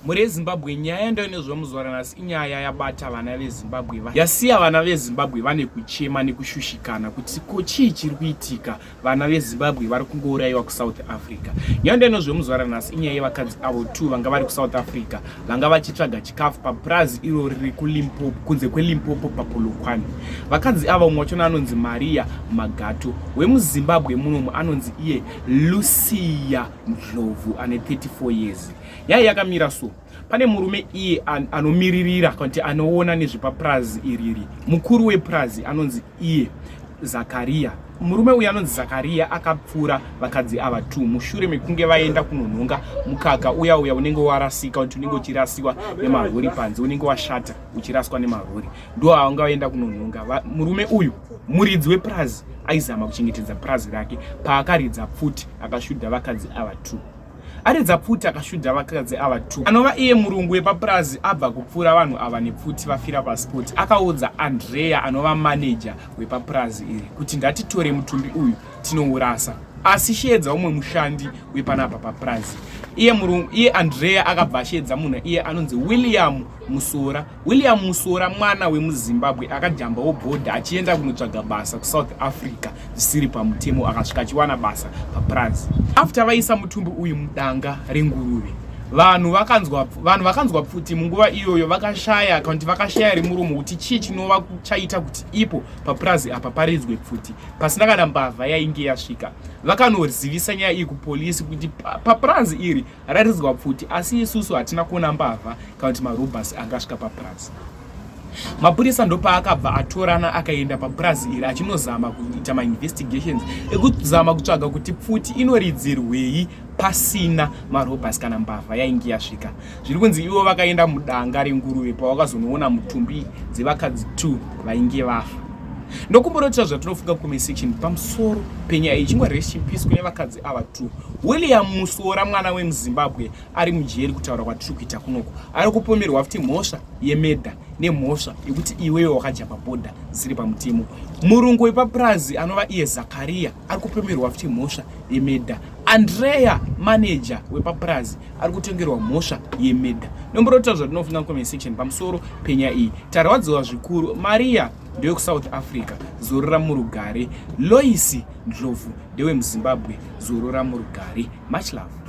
Mhuri yeZimbabwe, nyaya yandainezwa muzuva ranhasi inyaya yabata vana veZimbabwe, yasiya vana veZimbabwe vane kuchema nekushushikana kuti ko chii chiri kuitika, vana veZimbabwe vari kungourayiwa kuSouth Africa. Nyaya yandainezwa muzuva ranhasi inyaya yevakadzi avo 2 vanga vari kuSouth Africa, vanga vachitsvaga chikafu papurazi iro riri kuLimpopo, kunze kweLimpopo paPolokwane. Vakadzi ava umwe wachona anonzi Maria Magato wemuZimbabwe munomu, anonzi iye Lucia Ndlovu ane 34 years. Nyaya yakamira so, pane murume iye anomiririra kana kuti anoona nezvepapurazi iriri, mukuru wepurazi anonzi iye Zakaria. Murume uyu anonzi Zakaria akapfura vakadzi ava 2 mushure mekunge vaenda kunonhonga mukaka uya uya unenge warasika, kuti unenge uchirasiwa nemarori panze, unenge washata uchiraswa nemarori, ndo avanga vaenda kunonhonga. Murume uyu muridzi wepurazi aizama kuchengetedza purazi rake, paakaridza pfuti akashudha vakadzi ava 2. Aridza pfuti akashudha vakadzi ava 2, anova iye murungu wepapurazi abva kupfuura vanhu ava nepfuti vafira paspot. Akaudza Andrea anova maneja wepapurazi iri kuti ndatitore mutumbi uyu tinourasa, asi sheedza umwe mushandi wepanapa papurazi. Iye murungu, iye Andrea akabva asheedza munhu iye anonzi William Musora. William Musora mwana wemuZimbabwe akajambawo bhodha achienda kunotsvaga basa kuSouth Africa zvisiri pamutemo, akasvika achiwana basa papurazi. After vaisa mutumbi uyu mudanga renguruve, vanhu vakanzwa vanhu vakanzwa pfuti munguva iyoyo, vakashaya kana kuti vakashaya remuromo kuti chii chinova chaita kuti ipo papurazi apa paridzwe pfuti pasina kana mbavha yainge yasvika. Vakanozivisa nyaya iyi kupolisi kuti papurazi iri raridzwa pfuti, asi isusu hatina kuona mbavha kana kuti marobhasi angasvika papurazi. Mapurisa ndopaakabva atorana akaenda papurazi iri achinozama kuita mainvestigations ekuzama kutsvaga kuti pfuti inoridzirwei pasina marobhasi kana mbavha yainge yasvika. Zviri kunzi ivo vakaenda mudanga renguruve pavakazonoona mutumbi dzevakadzi 2 vainge vafa. Ndokumborotira zvatinofunga comment section pamusoro penyaya iyi. Chingwa rest in peace kune vakadzi ava 2. William Musora mwana wemuZimbabwe ari mujeri, kutaura kwatiri kuita kunoko ari kupomerwa futi mhosva yemedha nemhosva yekuti iwewe wakajamba bhodha zvisiri pamutemo. Murungu wepapurazi anova iye Zakaria ari kupomerwa futi mhosva yemedha. Andrea maneja wepapurazi ari kutongerwa mhosva yemedha. Nomborota zvatinofunga comment section pamusoro penyaya iyi. Tarwadziwa zvikuru. Maria ndewekuSouth Africa, zorora murugare. Loisi Ndlovu ndewemuZimbabwe, zorora murugare. Much love.